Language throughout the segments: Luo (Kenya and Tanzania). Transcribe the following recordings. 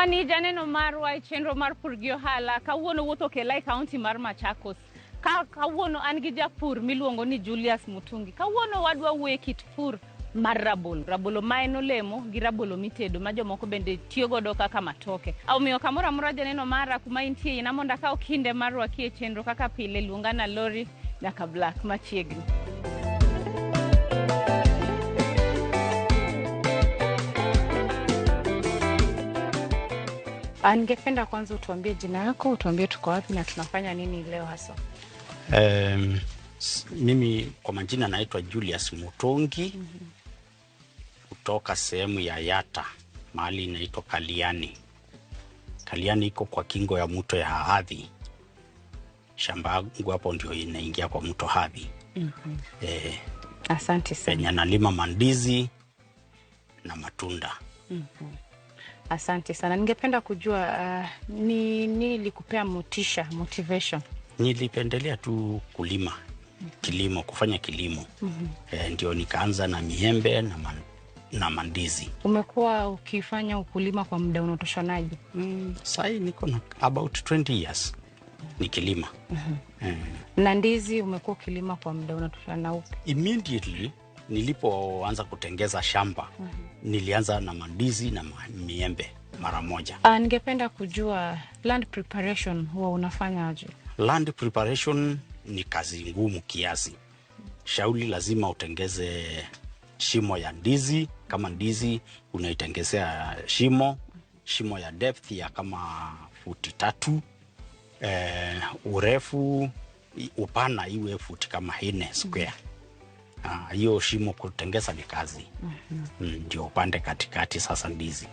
Ngimani janeno marwa e chenro mar pur gi ohala kawuono wuotho okela e kaunti mar Machakos. Ka kawuono an gi japur miluongo ni Julius Mutungi. Kawuono wadwa wuoyo e kit pur mar rabolo. Rabolo ma en olemo gi rabolo mitedo ma jomoko bende tiyo godo kaka matoke. Omiyo kamoro amora janeno mara kuma intie yiena mondo akaw kinde mar rwaki e chenro kaka pile luonga na Lori nyaka Black machiegni. Ningependa kwanza utuambie jina yako, utuambie tuko wapi na tunafanya nini leo hasa. Mimi kwa majina naitwa Julius Mutungi kutoka sehemu ya Yata, mahali inaitwa Kaliani. Kaliani iko kwa kingo ya mto ya Hadhi. Shamba yangu hapo ndio inaingia kwa mto Hadhi. Asante sana. Penye nalima mandizi na matunda. Asante sana. Ningependa kujua ni nini ilikupea motisha, motivation? Nilipendelea tu kulima kilimo, kufanya kilimo. Ndio nikaanza na miembe na mandizi. Umekuwa ukifanya ukulima kwa muda unaotoshonaje? Sahii niko na about 20 years nikilima. Na ndizi umekuwa ukilima kwa muda unatoshana upi? Immediately nilipoanza kutengeza shamba nilianza na mandizi na miembe mara moja. Ningependa kujua land preparation huwa unafanya aje? Land preparation ni kazi ngumu kiasi. Shauli lazima utengeze shimo ya ndizi. Kama ndizi unaitengezea shimo, shimo ya depth ya kama futi 3, urefu upana iwe futi kama 4 square. Hiyo shimo kutengeza ni kazi. Ndio upande katikati sasa ndizi.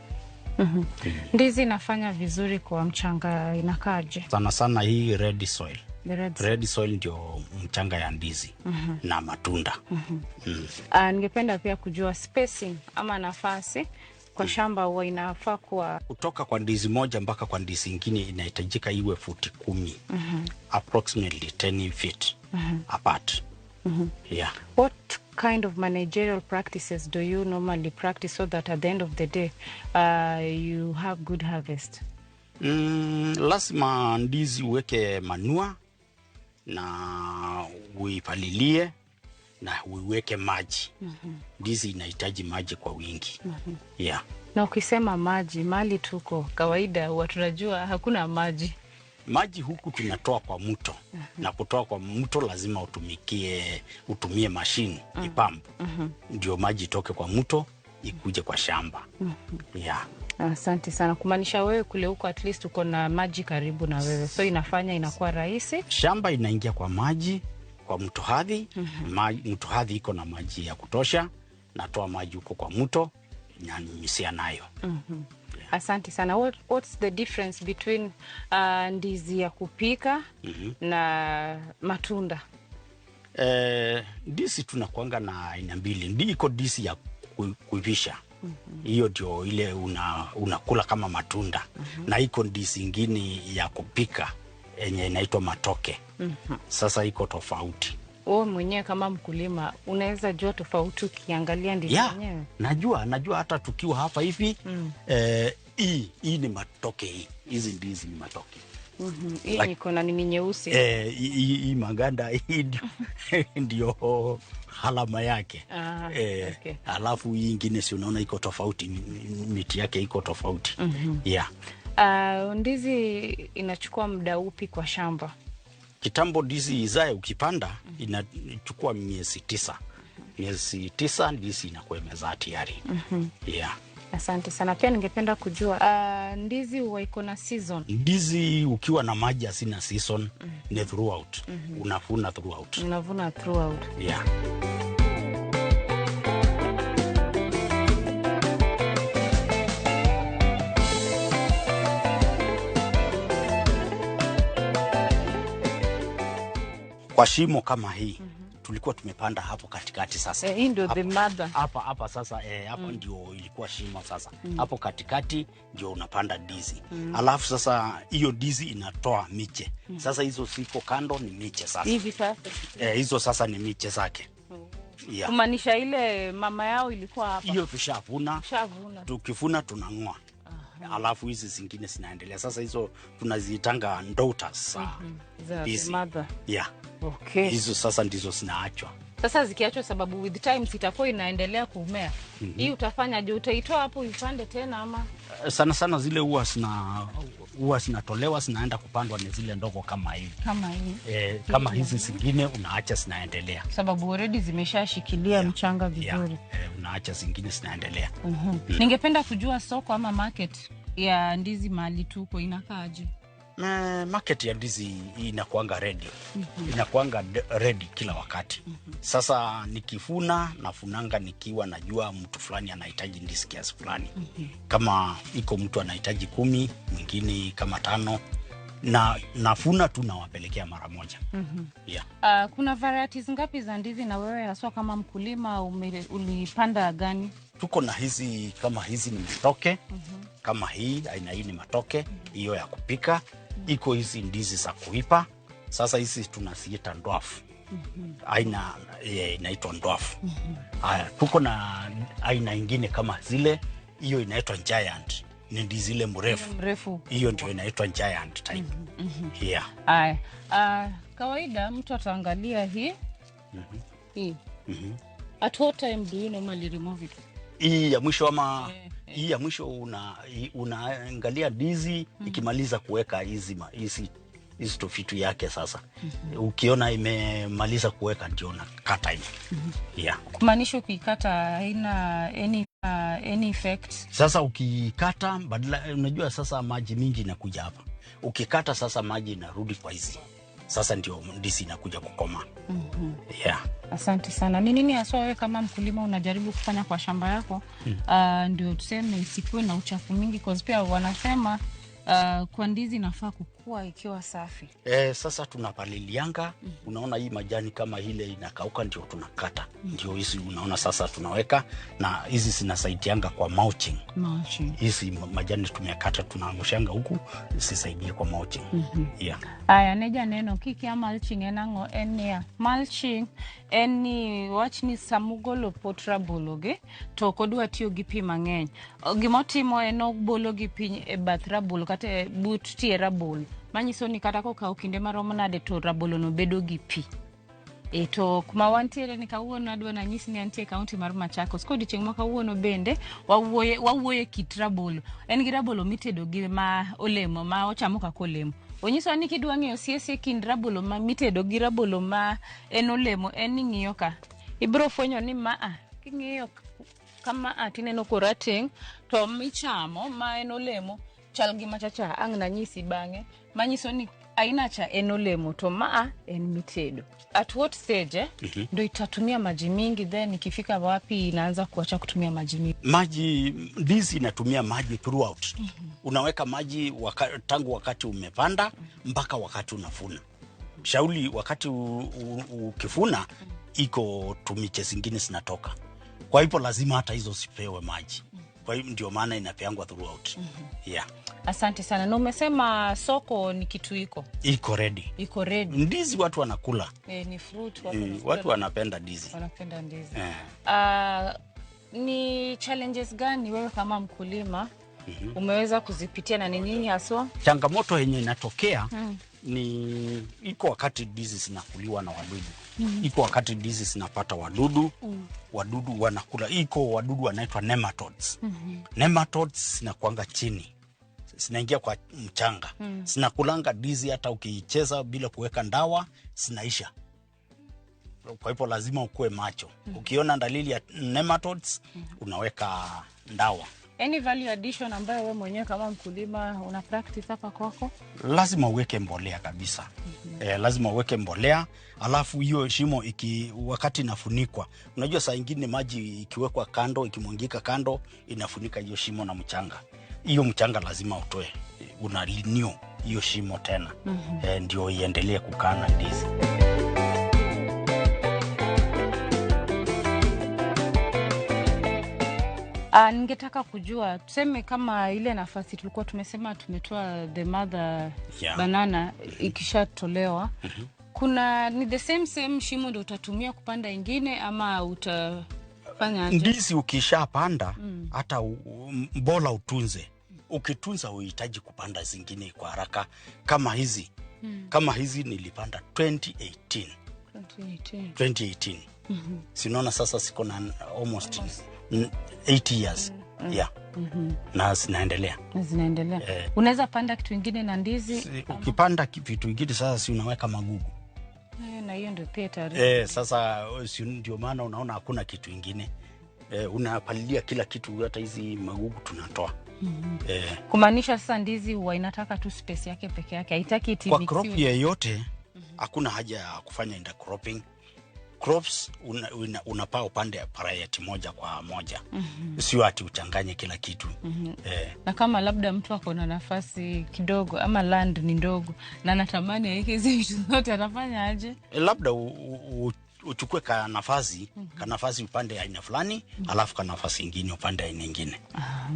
Ndizi inafanya vizuri kwa mchanga inakaaje? Sana sana hii red soil. The red soil. Red soil ndio mchanga ya ndizi na matunda. Ningependa pia kujua spacing ama nafasi kwa shamba huwa inafaa kuwa Kutoka kwa ndizi moja mpaka kwa ndizi ingine inahitajika iwe futi 10. Approximately 10 feet apart. Yeah. What kind of managerial practices do you normally practice so that at the end of the day you have good harvest? Lazima ndizi uweke manua na uipalilie na uiweke maji. Ndizi inahitaji maji kwa wingi. Yeah. Na ukisema maji, mali tuko kawaida huwa tunajua hakuna maji. Maji huku tunatoa kwa mto. Na kutoa kwa mto lazima utumie mashine ipampu. Ndio maji itoke kwa mto ikuje kwa shamba. Yeah. Asante sana. Kumaanisha wewe kule huko at least uko na maji karibu na wewe, so inafanya inakuwa rahisi. Shamba inaingia kwa maji kwa mto Hadhi. Mto Hadhi iko na maji ya kutosha. Natoa maji huko kwa mto nanyunyizia nayo. Asante sana. What's the difference between ndizi ya kupika na matunda? Ndizi tunakuanga na aina mbili. Iko ndizi ya kuivisha. Hiyo ndio ile unakula kama matunda. Na iko ndizi ingine ya kupika yenye inaitwa matoke. Sasa iko tofauti. Wewe mwenyewe kama mkulima unaweza jua tofauti ukiangalia ndizi yenyewe? Najua hata tukiwa hapa hivi, hii ni matoke hii. Hizi ndizi ni matoke. Hii iko na nini nyeusi? Hii maganda hii ndio alama yake. Alafu hii ingine si unaona iko tofauti, miti yake iko tofauti. Yeah. Ndizi inachukua muda upi kwa shamba? Kitambo ndizi izae ukipanda inachukua miezi 9. Miezi 9 ndizi inakuwa imezaa tayari. Yeah. Asante sana. Pia ningependa kujua ndizi huwa iko na season? Ndizi ukiwa na maji hazina season, ni throughout. Unavuna throughout. Unavuna throughout. Yeah. Kwa shimo kama hii tulikuwa tumepanda hapo katikati sasa. Hii ndio the mother. Hapa sasa, hapo ndio ilikuwa shimo sasa. Hapo katikati ndio unapanda ndizi. Alafu sasa hiyo ndizi inatoa miche. Sasa hizo siko kando ni miche sasa. Hivi sasa. Hizo sasa ni miche zake. Yeah. Kumaanisha ile mama yao ilikuwa hapa. Hiyo tushavuna. Tushavuna. Tukivuna tunang'oa. Alafu hizi zingine zinaendelea. Sasa hizo tunaziitanga daughters. Za Ndizi. mother. Yeah. Okay. Hizo sasa ndizo zinaachwa. Sasa zikiachwa, sababu with time zitakuwa inaendelea kumea. Hii utafanyaje? Utaitoa hapo uipande tena ama? Sana sana zile huwa zinatolewa zinaenda kupandwa ni zile ndogo kama hivi. Kama hii. Kama hizi zingine unaacha zinaendelea. Sababu already zimeshashikilia mchanga vizuri. Yeah. Unaacha zingine zinaendelea. Ningependa kujua soko ama market ya ndizi mahali tuko inakaaje? Market ya ndizi inakuanga ready. Inakuanga ready kila wakati. Sasa nikifuna nafunanga nikiwa najua mtu fulani anahitaji ndizi kiasi fulani. Kama iko mtu anahitaji 10, mwingine kama 5, na nafuna tu nawapelekea mara moja. Yeah. Kuna varieties ngapi za ndizi na wewe haswa kama mkulima ulipanda gani? Tuko na hizi kama hizi ni matoke. Kama hii aina hii ni matoke, hiyo ya kupika. Iko hizi ndizi za kuipa. Sasa hizi tunaziita dwarf. Aina inaitwa dwarf. Haya, tuko na aina ingine kama zile, hiyo inaitwa giant. Ni ndizi ile mrefu. Mrefu. Hiyo ndio inaitwa giant type. Yeah. Haya. Kawaida mtu ataangalia hii. Hii. At what time do you normally remove it? Hii ya mwisho ama hii ya mwisho unaangalia ndizi ikimaliza kuweka hizi hizi tofitu yake sasa. Ukiona imemaliza kuweka ndio unakata hivi. Yeah. Kumaanisha ukiikata haina any effect. Sasa ukikata badala, unajua sasa maji mingi inakuja hapa. Ukikata sasa maji inarudi kwa hizi. Sasa ndio ndizi inakuja kukoma. Yeah. Asante sana. Ni nini haswa wewe kama mkulima unajaribu kufanya kwa shamba yako ndio tuseme isikuwe na uchafu mingi, cause pia wanasema kwa ndizi inafaa kukua ikiwa safi. Sasa tunapalilianga. Unaona hii majani kama ile inakauka ndio tunakata. Ndio hizi unaona sasa tunaweka, na hizi zinasaidianga kwa mulching. Mulching. Hizi majani tumekata tunaangushanga huku zisaidie kwa mulching. Yeah. Aya, ne janeno kikia mulching en ang'o? En niya, mulching en ni wach ni samugolo pot rabolo gi to ok odwa tiyo gi pi mang'eny. Gimotimo en obolo gi piny e bath rabolo kata e but tie rabolo, manyiso ni kata kokawo kinde maromo nade to rabolo no bedo gi pi. To kuma wantiere ni kawuono adwa nanyisi ni antie e kaunti mar Machakos. Ka odiochieng' ma kawuono bende wawuoye kit rabolo. En gi rabolo mitedo gi ma olemo ma ochamo kaka olemo. Onyisowa ni kidwa ng'eyo sie kind rabolo ma mitedo gi rabolo ma en olemo en ni ng'iyo ka. Ibiro fwenyo ni maa king'iyo kama a tineno korateng' to michamo ma en olemo chal gi machacha ang' nanyisi bang'e manyiso ni aina cha en olemo to maa en mitedo. At what stage ndo itatumia maji mingi, then ikifika wapi inaanza kuacha kutumia maji mingi? Maji, ndizi inatumia maji throughout. Unaweka maji tangu wakati umepanda mpaka wakati unavuna. Shauli wakati ukifuna iko tumiche zingine zinatoka. Kwa hivyo lazima hata hizo zipewe maji. Kwa hiyo ndio maana inapeangwa throughout. Yeah. Asante sana. Na umesema soko ni kitu iko. Iko ready. Iko ready. Ndizi watu wanakula. Ni fruit, watu wanakula. Watu wanapenda ndizi. Wanapenda ndizi. Ni challenges gani wewe kama mkulima umeweza kuzipitia na ni nini haswa? Changamoto yenye inatokea ni iko wakati ndizi zinakuliwa na wadudu. Iko wakati ndizi zinapata wadudu. Wadudu wanakula. Iko wadudu wanaitwa nematodes. Nematodes zinakuanga chini. Zinaingia kwa mchanga. Zinakulanga ndizi, hata ukiicheza bila kuweka ndawa zinaisha. Kwa hivyo lazima ukue macho. Ukiona dalili ya nematodes, unaweka ndawa. Any value addition ambayo wewe mwenyewe kama mkulima una practice hapa kwako? Lazima uweke mbolea kabisa. Lazima uweke mbolea, alafu hiyo shimo wakati inafunikwa. Unajua saa ingine maji ikiwekwa kando, ikimwangika kando, inafunika hiyo shimo na mchanga. Hiyo mchanga lazima utoe. Una renew hiyo shimo tena. Ndio iendelee kukaa na ndizi. Ningetaka kujua tuseme kama ile nafasi tulikuwa tumesema tumetoa the mother banana ikishatolewa, kuna ni the same shimo ndio utatumia kupanda ingine ama utafanya aje? Ndizi ukishapanda hata bora utunze. Ukitunza uhitaji kupanda zingine kwa haraka kama hizi. Kama hizi nilipanda 2018. 2018. 2018. Sinaona sasa siko na almost 8 years. Yeah. Na zinaendelea. Na zinaendelea. Unaweza panda kitu ingine na ndizi. Ukipanda vitu vingine sasa si unaweka magugu. Na hiyo ndio pia tayari. Sasa si ndio maana unaona hakuna kitu ingine. Unapalilia kila kitu, hata hizi magugu tunatoa. Kumaanisha sasa ndizi huwa inataka tu space yake peke yake, haitaki iti Kwa mixiwe. crop yeyote hakuna haja ya kufanya intercropping. Crops unapaa upande variety moja kwa moja. Sio ati uchanganye kila kitu. Na kama labda mtu ako na nafasi kidogo ama land ni ndogo na anatamani aweke hizi vitu zote, atafanya aje? Labda uchukue ka nafasi, ka nafasi upande aina fulani, alafu ka nafasi ingine upande aina ingine.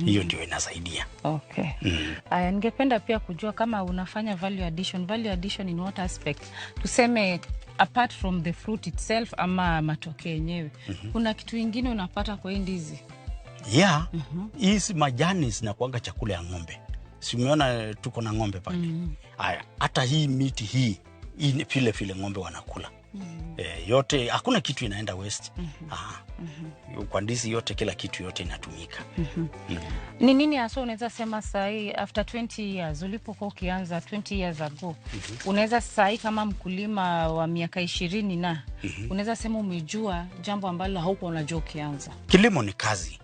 Hiyo ndio inasaidia. Okay. Aya, ningependa pia kujua kama unafanya value addition. Value addition in what aspect? Tuseme apart from the fruit itself ama matokeo yenyewe. Kuna kitu ingine unapata kwa hii ndizi? Yeah, hizi majani zinakuanga chakula ya ng'ombe. Si umeona tuko na ng'ombe pale? Haya, hata hii miti hii vile vile ng'ombe wanakula. Yote hakuna kitu inaenda waste. Kwa ndizi yote kila kitu yote inatumika. Ni nini hasa unaweza sema sahi after 20 years ulipokuwa ukianza 20 years ago, unaweza sahi kama mkulima wa miaka 20 na unaweza sema umejua jambo ambalo haukuwa unajua ukianza? Kilimo ni kazi.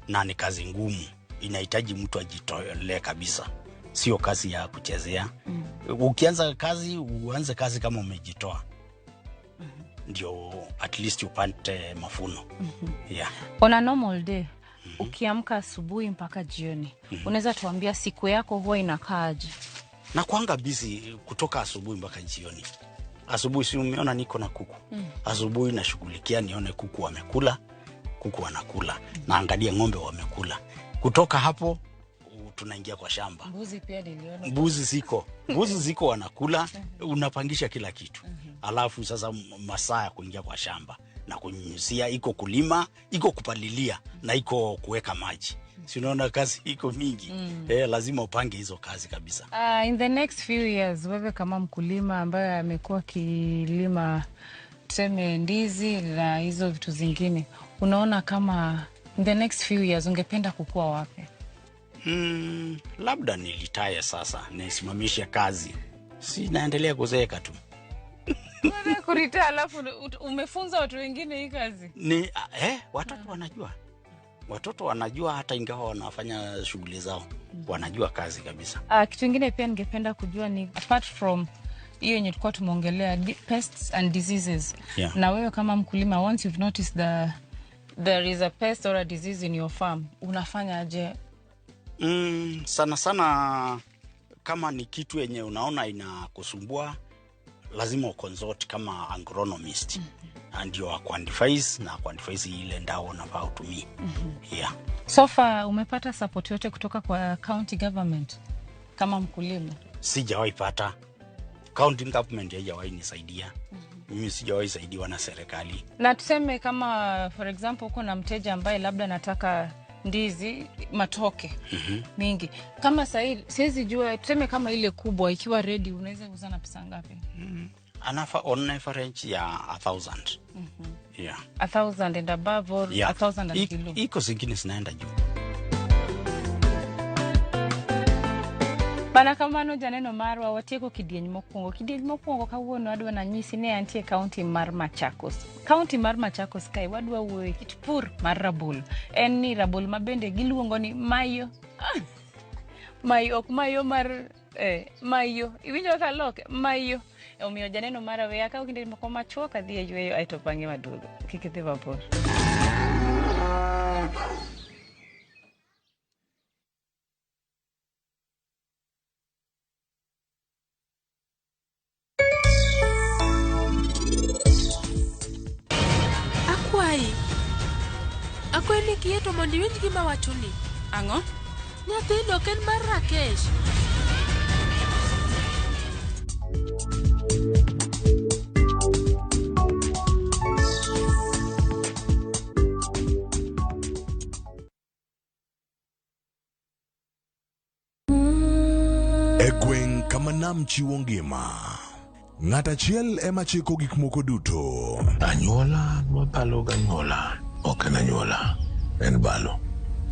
Na ni kazi ngumu, inahitaji mtu ajitolee kabisa, sio kazi ya kuchezea. Ukianza kazi uanze kazi kama umejitoa, ndio at least upate mafuno. Yeah. On a normal day, ukiamka asubuhi mpaka jioni, unaweza tuambia siku yako huwa inakaaje? Na kuanga busy kutoka asubuhi mpaka jioni. Asubuhi si umeona niko na kuku. Asubuhi nashughulikia nione kuku wamekula, kuku wanakula, naangalia ng'ombe wamekula. Kutoka hapo tunaingia kwa shamba. Mbuzi pia niliona. Mbuzi ziko, mbuzi ziko wanakula, unapangisha kila kitu. Alafu sasa masaa ya kuingia kwa shamba na kunyunyuzia, iko kulima, iko kupalilia na iko kuweka maji. Si unaona kazi iko mingi. Lazima upange hizo kazi kabisa. In the next few years, wewe kama mkulima ambaye amekuwa akilima tuseme ndizi na hizo vitu zingine, unaona kama in the next few years ungependa kukua wapi? Labda nilitaya sasa, nisimamishe kazi. Si naendelea kuzeeka tu. Kuritaya alafu umefunza watu wengine hii kazi? Watoto wanajua. Watoto wanajua hata ingawa wanafanya shughuli zao. Wanajua kazi kabisa. Kitu kingine pia ningependa kujua ni apart from hiyo yenye tulikuwa tumeongelea pests and diseases. Na wewe kama mkulima, once you've noticed there is a pest or a disease in your farm, unafanya aje? Sana sana kama ni kitu yenye unaona inakusumbua, lazima uconsult kama agronomist. Ndio akuadvise na akuadvise ile dawa unafaa utumie. Yeah. So far umepata support yote kutoka kwa county government kama mkulima? Sijawahi pata. County government haijawahi nisaidia. Mimi sijawahi saidiwa na serikali. Na tuseme kama for example uko na mteja ambaye labda anataka ndizi matoke mingi. Kama sahi siwezi jua, tuseme kama ile kubwa ikiwa ready unaweza kuuza na pesa ngapi? Anafa on average ya 1,000. Yeah. 1,000 and above or Yeah. 1,000 and below. Iko zingine zinaenda juu. Mana kamano janeno marwa watieko kidieny mokwongo. Kidieny mokwongo kawuono adwa nanyisi ni antie kaunti mar Machakos. Kaunti mar Machakos kae wadwa wuoyo e kit pur mar rabolo. En ni rabolo ma bende giluongo ni mayo. Mayo ok mayo mar mayo. Iwinjo kaka aloke? Mayo. Omiyo janeno mara we akaw kinde moko machuok adhi e yweyo aeto bang'e waduogo. Kik idhi mabor. Akwayi. Akwayi ni kiyie to mondo iwinj gima awachoni. Ang'o? Nyathino ok en mar Rakesh. E gweng' kama nam chiwo ngima, ng'at achiel ema chiko gik moko duto. Anyuola mabalo ganyuola ok en anyuola, en balo.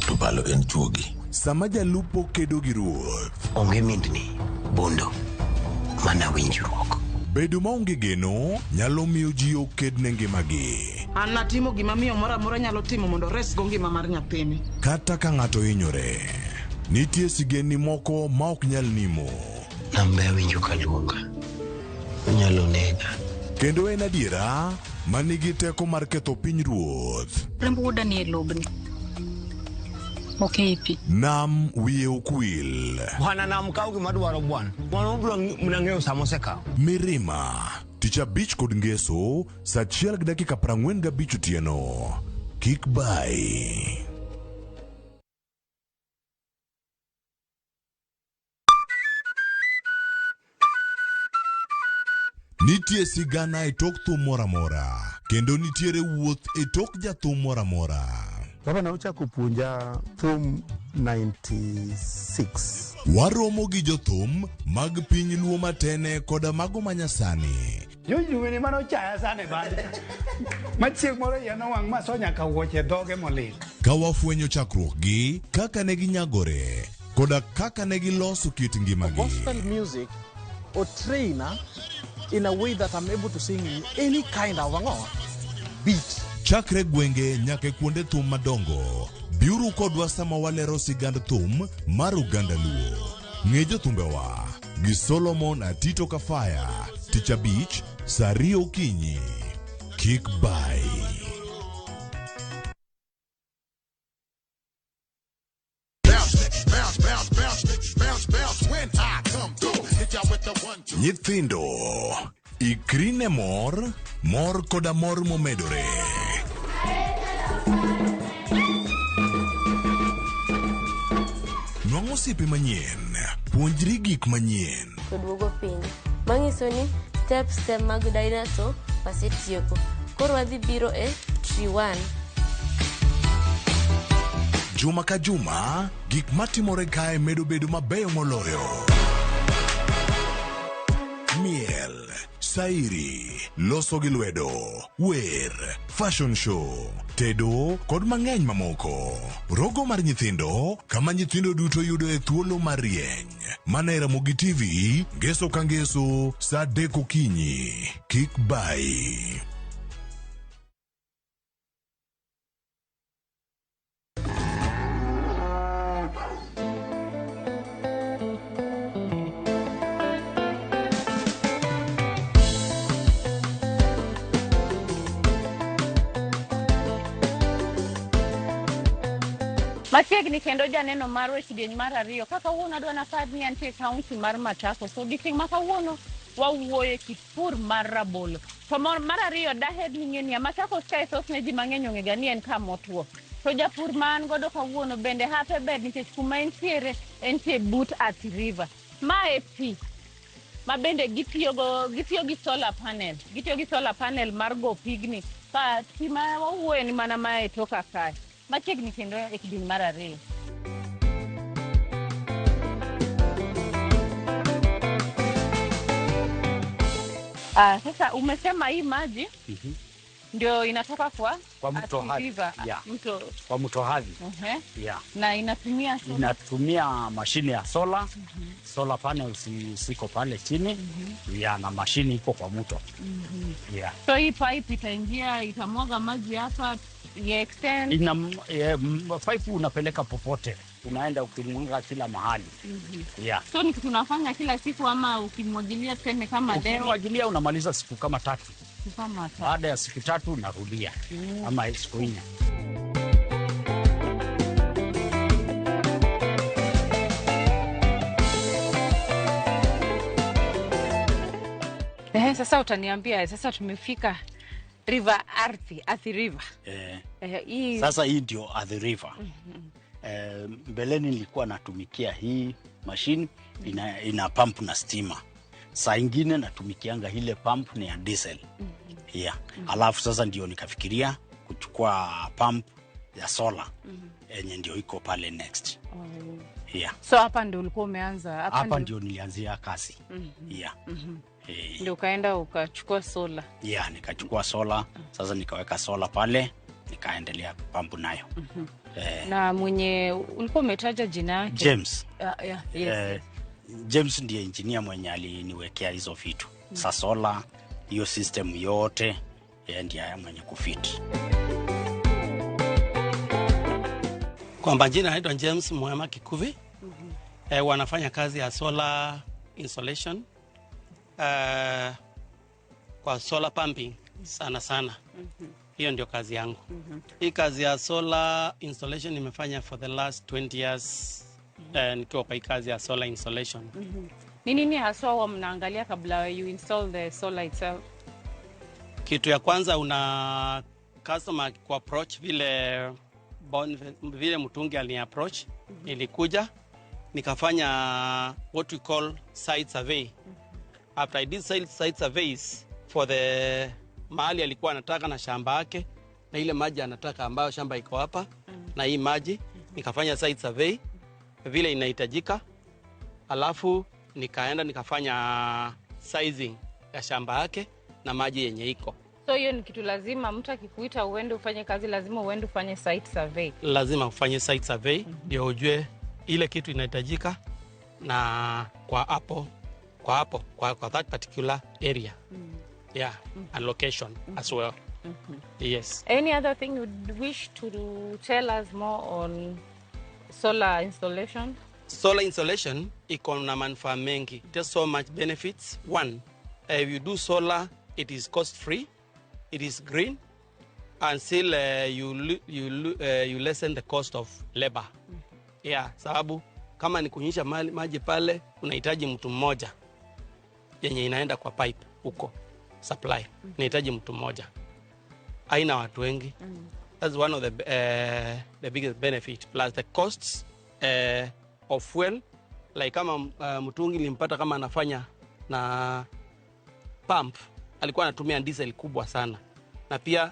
To balo en chuogi. Sama jalupo kedo gi ruoth, Onge mindni, bondo, mana winjruok. Bedo maonge geno nyalo miyo ji oked ne ngimagi. An natimo gima miyo moro amora nyalo timo mondo oresgo ngima mar nyathini. Kata ka ng'ato hinyore, nitie sigendni moko ma ok nyal nimo. Nambe awinjo ka luonga. Onyalo nega. Kendo en adiera ma nigi teko mar ketho piny ruoth. Remb wuoda ni e lobni. Ok ei pi. Nam wiye ok wil. Bwana nam kaw gima dwaro bwana. Bwana obiro mana ng'eyo sama osekawo. Mirima, tich abich kod ngeso, saa 1:45 otieno. Kik bai. Nitie sigana e tok thum moro amora, kendo nitiere wuoth e tok jathum moro amora. Gavana ochako puonja thum 96. Waromo gi jothum mag piny Luo matene koda mago manyasani. Jojuweni mane ochaya sana e band. Ma chieng' moro iya nowang' ma so nyaka wuoche dhoge molil. Ka wafwenyo chakruokgi, kaka ne ginyagore, koda kaka ne giloso kit ngimagi. Gospel music or trainer in a way that I'm able to sing in any kind of beat. Chakre gwenge nyaka e kuonde thum madongo, biuru kodwa sama walero sigand thum mar oganda Luo. Ng'e jothumbewa gi Solomon Atito Kafaya, tich abich, saa ariyo okinyi. Kik bai. Nyithindo, ikri ne mor, mor koda mor momedore. Nwang'o osiepe manyien, puonjri gik manyien. To duogo piny. Manyiso ni steps te mag dinosaur wasetieko. Koro wadhi biro e tree 1. Juma ka juma, gik matimore kae medo bedo mabeyo moloyo. Miel, sairi, loso gi lwedo, wer, fashion show, tedo kod mang'eny mamoko. Rogo mar nyithindo, kama nyithindo duto yudo e thuolo mar rieny. Mana e Ramogi TV, ngeso ka ngeso, saa adek okinyi. Kik bai. Machiegni kendo janeno marwa e kidieny mar ariyo. Ka kawuono adwa napar ni antie e kaunti mar Machakos. Odiochieng' ma kawuono wawuoyo e kit pur mar rabolo. To mar ariyo daher ni ing'e niya, Machakos kae thothne ji mang'eny ong'e ga ni en kama otwo. To japur ma an godo kawuono bende hape ber nikech kuma entiere, entie but Athi River. Ma e pi ma bende gitiyo gi solar panel. Gitiyo gi solar panel mar go pigni. Ka pi ma wawuoye ni mana ma e toka kae. Machiegni kendo e kidieny mar ariyo. Sasa umesema hii maji ndio inatoka kwa mto Athi Hathi. River. Yeah. Mto. Kwa mto Hathi. Yeah. Na inatumia solar. Inatumia mashine ya solar. Solar panels ziko pale chini. Yeah, na mashine iko kwa mto. Yeah. So hii pipe itaingia itamwaga maji hapa ya extend. Ina pipe unapeleka popote. Unaenda ukimwaga kila mahali. Yeah. So ni kitu unafanya kila siku ama ukimwagilia tuseme kama leo? Ukimwagilia unamaliza siku kama tatu. Siku kama tatu. Baada ya siku tatu unarudia. Ama siku 4. Sasa utaniambia sasa tumefika River Athi, Athi River. Hii Sasa hii ndio Athi River. Mbeleni nilikuwa natumikia hii machine ina pump na stima. Saa ingine natumikianga ile pump ni ya diesel. Yeah. Alafu sasa ndio nikafikiria kuchukua pump ya solar. Yenye ndio iko pale next. Yeah. So hapa ndio ulikuwa umeanza? Hapa ndio nilianzia kazi. Yeah. Ndio ukaenda ukachukua sola. Yeah, nikachukua sola. Sasa nikaweka sola pale, nikaendelea kupambu nayo. Na mwenye ulikuwa umetaja jina yake? James. Yeah, yes. James ndiye engineer mwenye aliniwekea hizo vitu. Sa sola, hiyo system yote, yeye ndiye mwenye kufit. Kwa majina naitwa James Mwema Kikuvi. Wanafanya kazi ya solar installation, kwa solar pumping sana sana. Hiyo ndio kazi yangu. Hii kazi ya solar installation nimefanya for the last 20 years, nikiwa kwa hii kazi ya solar installation. Ni nini haswa huwa mnaangalia kabla you install the solar itself? Kitu ya kwanza, una customer ku approach vile vile mtungi alini approach, nilikuja nikafanya what we call site survey. After I did site surveys for the mahali alikuwa anataka na shamba yake na ile maji anataka ambayo shamba iko hapa na hii maji, nikafanya site survey vile inahitajika, alafu nikaenda nikafanya sizing ya shamba yake na maji yenye iko. So hiyo ni kitu lazima, mtu akikuita uende ufanye kazi, lazima uende ufanye site survey. Lazima ufanye site survey ndio ujue ile kitu inahitajika na kwa hapo kwa hapo kwa that particular area. Yeah, and location as well. Yes. Any other thing you'd wish to tell us more on solar installation? Solar installation iko na manufaa mengi. There's so much benefits. One, if you do solar, it is cost free, it is green, and still you lessen the cost of labor. Yeah, sababu kama ni kunyisha maji pale unahitaji mtu mmoja yenye inaenda kwa pipe huko supply, inahitaji mtu mmoja, haina watu wengi. That's one of the biggest benefit, plus the costs of fuel. Like kama mtungi nilimpata kama anafanya na pump, alikuwa anatumia diesel kubwa sana na pia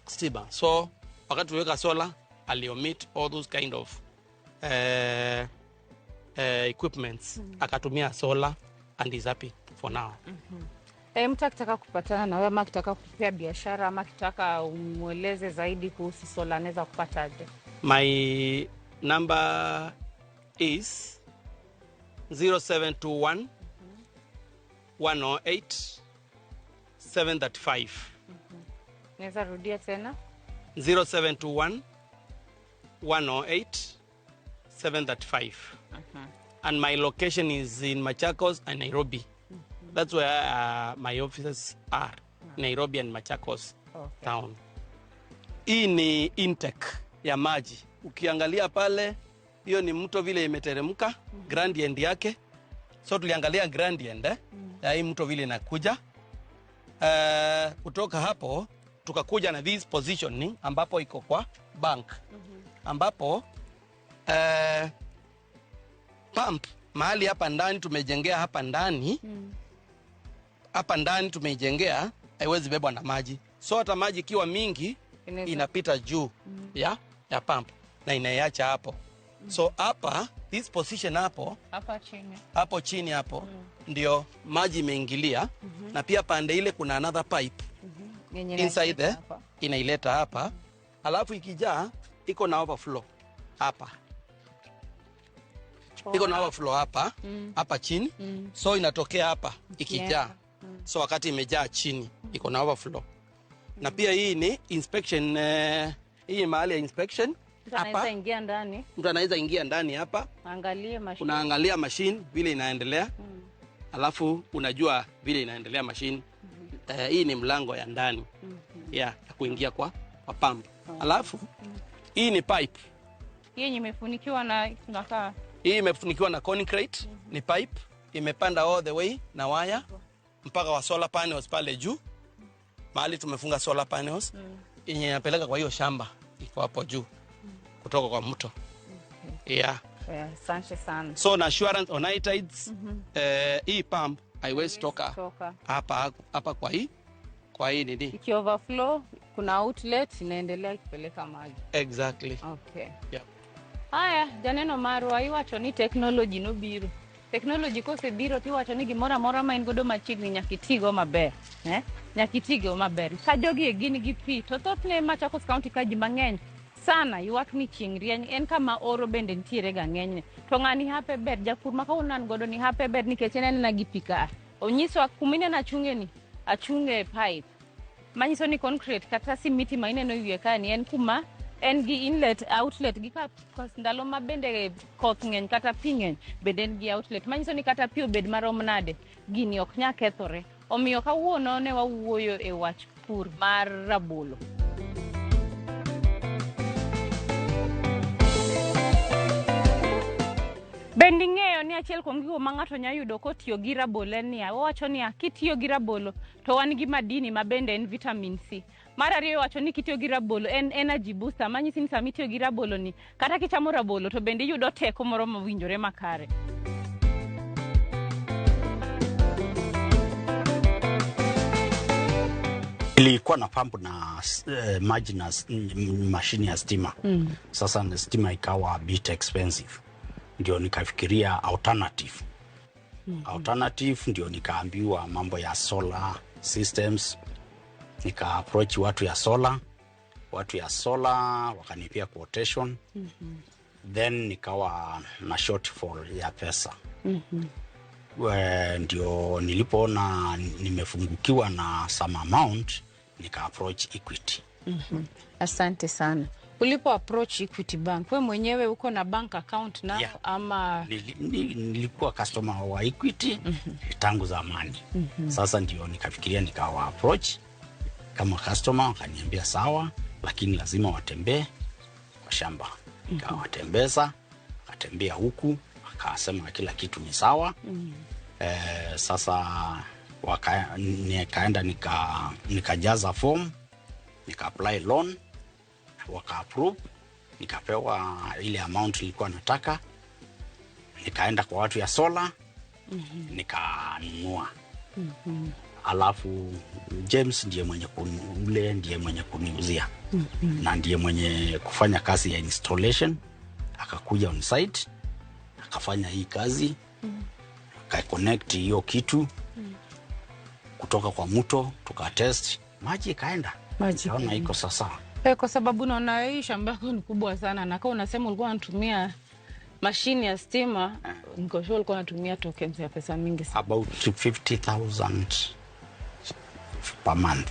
stima. So wakati tuliweka solar, aliomit all those kind of equipments, akatumia solar and is happy for now. Mtu akitaka kupatana na wewe ama akitaka kupea biashara ama akitaka umweleze zaidi kuhusu sola, anaweza kupataje? My number is 0721 108 735. Naweza rudia tena? 0721 108 735. And my location is in Machakos and Nairobi. That's where my offices are, Nairobi and Machakos town. Hii ni intake ya maji. Ukiangalia pale, hiyo ni mto vile imeteremka, gradient yake. So tuliangalia gradient ya hii mto vile inakuja. Kutoka hapo tukakuja na this positioning ambapo iko kwa bank. Ambapo pump mahali hapa ndani tumejengea hapa ndani. Hapa ndani tumeijengea, haiwezi bebwa na maji. So hata maji ikiwa mingi inapita juu ya pump na inaiacha hapo. So hapa this position hapo, hapa chini. Hapo chini hapo ndio maji imeingilia. Na pia pande ile kuna another pipe inside there inaileta hapa. Alafu ikijaa iko na overflow hapa. Iko na overflow hapa, hapa chini. So inatokea hapa ikijaa. So wakati imejaa chini iko na overflow. Na pia hii ni inspection, hii mahali ya inspection. Mtu anaweza ingia ndani. Mtu anaweza ingia ndani hapa. Angalie machine. Unaangalia machine vile inaendelea. Alafu unajua vile inaendelea machine. Hii ni mlango ya ndani. Yeah, ya kuingia kwa pump. Alafu hii ni pipe. Hii imefunikiwa na tunakaa. Hii imefunikiwa na concrete, ni pipe imepanda all the way na waya mpaka wa solar panels pale juu. Mahali tumefunga solar panels yenye inapeleka kwa hiyo shamba iko hapo juu kutoka kwa mto. Yeah. Asante sana. So na assurance on nitrites, hii pump haiwezi toka hapa hapa kwa hii nini. Iki overflow kuna outlet inaendelea ikipeleka maji. Exactly. Okay. Yeah. Aya, janeno marwa iwacho ni teknoloji nobiro. Teknoloji kosebiro tiwacho ni gimoro amora ma in godo machiegni nyaka itigo maber. Eh? Nyaka itigo maber. Ka jogi e gin gi pi, to thothne Machakos County ka ji mang'eny sana ywak ni chieng' rieny en kama oro bende nitiere ga ng'enyne. To ng'ani hape ber, japur ma kawuono an godo ni hape ber nikech en anena gi pi ka. Onyiswa kumineno achunge ni, achunge e pipe. Manyiso ni concrete kata simiti ma ineno e wiye kae ni en kuma en gi inlet outlet gi ka ndalo ma bende koth ng'eny kata pi ng'eny bende en gi outlet manyiso ni kata pi obed marom nade gini ok nya kethore. Omiyo kawuono ne wawuoyo e wach pur mar rabolo. Bende ing'eyo ni achiel kuom gigo ma ng'ato nyalo yudo kotiyo gi rabolo en niya, wawacho niya, kitiyo gi rabolo to wan gi madini ma bende en vitamin C. Mar ariyo iwacho ni kitiyo gi rabolo en energy booster, manyisi ni sama itiyo gi rabolo ni, kata kichamo rabolo to bende iyudo teko moro mowinjore makare. Ilikuwa na pump na maji na mashini ya stima. Sasa stima ikawa a bit expensive, ndio nikafikiria alternative. Alternative ndio nikaambiwa mambo ya solar systems, nika approach watu ya solar, wakanipia quotation. Then nikawa na shortfall ya pesa. Ndio nilipoona nimefungukiwa na some amount, nika approach Equity. Asante sana. Ulipo approach Equity Bank, we mwenyewe uko na bank account nao? Yeah. Ama Nilikuwa customer wa Equity tangu zamani. Sasa ndio nikafikiria nikawa approach kama customer, wakaniambia sawa, lakini lazima watembee kwa shamba. Nikawatembeza, wakatembea huku, akasema kila kitu ni sawa. Sasa nikaenda nikajaza form, nika apply loan, waka approve, nikapewa ile amount nilikuwa nataka. Nikaenda kwa watu ya solar, nikanunua. Alafu James ndiye mwenye ule ndiye mwenye kuniuzia. Na ndiye mwenye kufanya kazi ya installation. Akakuja on site, akafanya hii kazi, akaconnect hiyo kitu kutoka kwa mto, tukatest, maji ikaenda. Maji Naona iko sasa. Kwa sababu naona hii shamba yako ni kubwa sana, na kama unasema ulikuwa unatumia mashini ya stima, niko sure ulikuwa unatumia tokens ya pesa mingi sana. About 50,000 per month.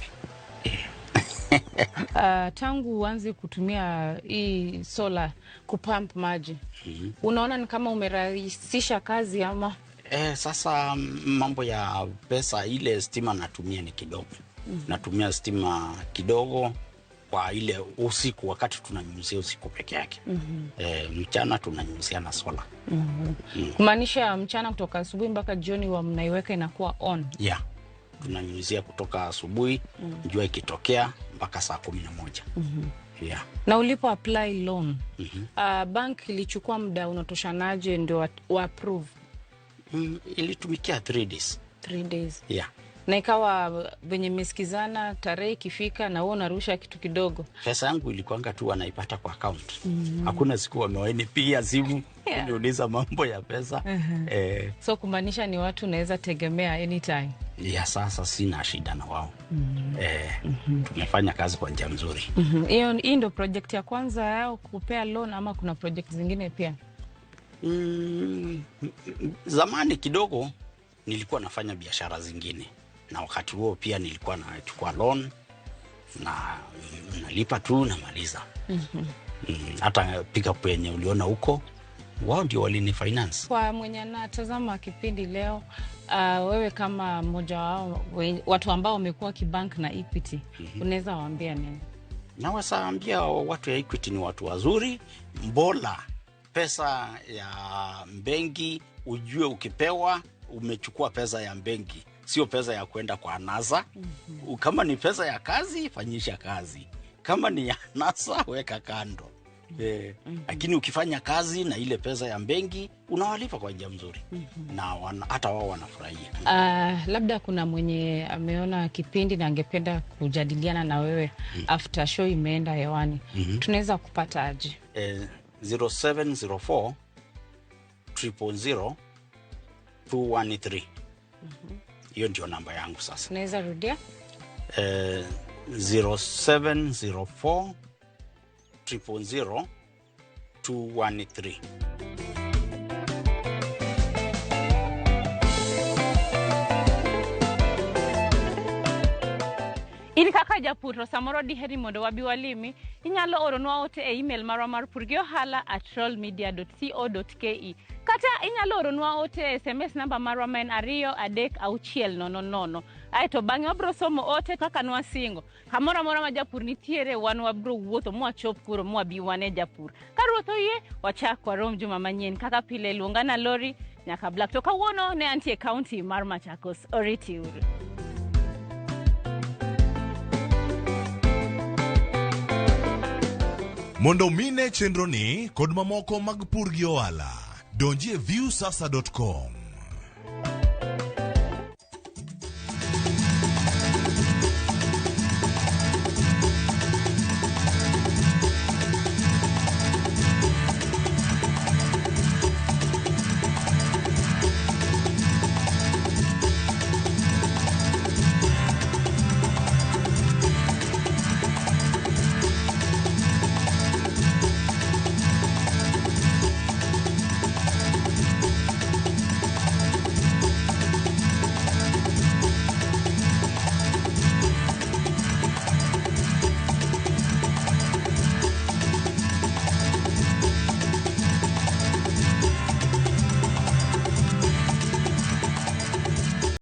Tangu uanze kutumia hii solar kupump maji, unaona ni kama umerahisisha kazi ama? Sasa mambo ya pesa, ile stima natumia ni kidogo. Natumia stima kidogo kwa ile usiku, wakati tunanyunyizia usiku peke yake. Mchana tunanyunyizia na solar. Kumaanisha mchana kutoka asubuhi mpaka jioni wa mnaiweka inakuwa on. Yeah. Tunanyunyizia kutoka asubuhi, jua ikitokea mpaka saa 11. Yeah. Na ulipo apply loan, bank ilichukua muda unatoshanaje ndio wa approve? Ilitumikia 3 days. 3 days. Yeah. Na ikawa venye mmesikizana, tarehe ikifika na wewe unarusha kitu kidogo. Pesa yangu ilikuanga tu wanaipata kwa account. Hakuna siku wamewanipigia simu kuniuliza mambo ya pesa. So kumaanisha ni watu unaweza tegemea anytime. Ya sasa sina shida na wao. Tumefanya kazi kwa njia nzuri. Hii ndio project ya kwanza yao kupea loan ama kuna project zingine pia? Zamani kidogo nilikuwa nafanya biashara zingine, na wakati huo pia nilikuwa nachukua loan na nalipa tu namaliza. Hata pickup yenye uliona huko wao ndio walini finance. Kwa mwenye anatazama kipindi leo, wewe kama mmoja wao watu ambao wamekuwa kibank na Equity, unaweza waambia nini? Naweza ambia watu ya Equity ni watu wazuri. Mbola pesa ya benki ujue ukipewa umechukua pesa ya benki, sio pesa ya kwenda kwa anasa. Kama ni pesa ya kazi fanyisha kazi, kama ni ya anasa weka kando. Lakini ukifanya kazi na ile pesa ya benki unawalipa kwa njia mzuri. Na hata wao wanafurahia. Labda kuna mwenye ameona kipindi na angependa kujadiliana na wewe after show imeenda hewani. Tunaweza kupata aje? 0704 000 213. Hiyo ndio namba yangu sasa. Unaweza rudia? 0704 000 213. In kaka japur to samoro diher ni mondo wabi walimi, inyalo oronwa ote e email marwa mar purgiohala@rollmedia.co.ke kata inyalo oronwa ote e SMS namba marwa ma en 23600. Aeto bang'e wabro somo ote kaka nwasingo. Kamoro amora ma japur nitiere, wan wabro wuotho mwachop kuro mwabi wane japur. Ka ruoth oyie, wachak warom juma manyien. Kaka pile luonga na Lori nyaka Black. To kawuono ne antie e kaunti mar Machakos. Oriti uru. Mondo mine chenroni kod mamoko mag pur gi ohala, donji e viusasa.com.